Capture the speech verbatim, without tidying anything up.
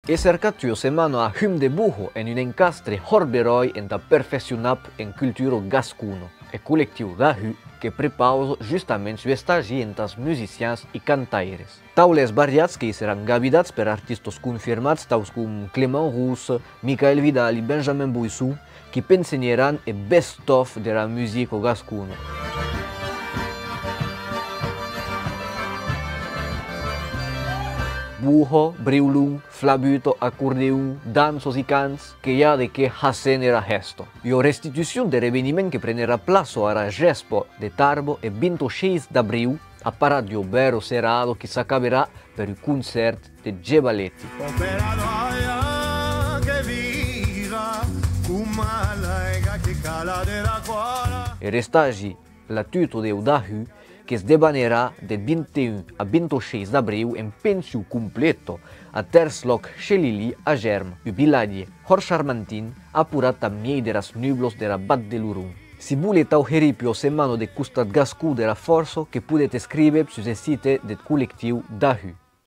E cercatz ua setmana a Hum de Boho en un encastre hòrt beròi entà perfeccionar en cultura gascona. Eth collectiu Dahu que prepausa justament un estagi entàs musicians e cantaires. Taulèrs variats que i seràn gavidats per artistas confirmats taus com Clément Rousse, Michael Vidali, Benjamin Boisson, qui pensenheràn eth best-of dera musica gascona. Boho, briolon, flabuta, acordeon, danças e cants, que i a de qué hàser ena hèsta. Ua restitucion der eveniment que prenerà plaça ara Gespa de Tarba eth vint-e-sheis d'abriu, a parat d'ua bèra serada qui s'acaberà per un concèrt de Gebaleti. Er estagi La Tuta deu Dahu, que's debanerà de vint-e-un a vint-e-sheis d'abriu en pension completa a Tèrs Lòc Chelili a Germa, un vilatge hòrt charmantin, aporat ath miei deras nublas dera Vath de Loron. Si voletz auherir ua setmana de costat gascon dera fòrça, que podetz escríver sus eth site deth collectiu Dahu.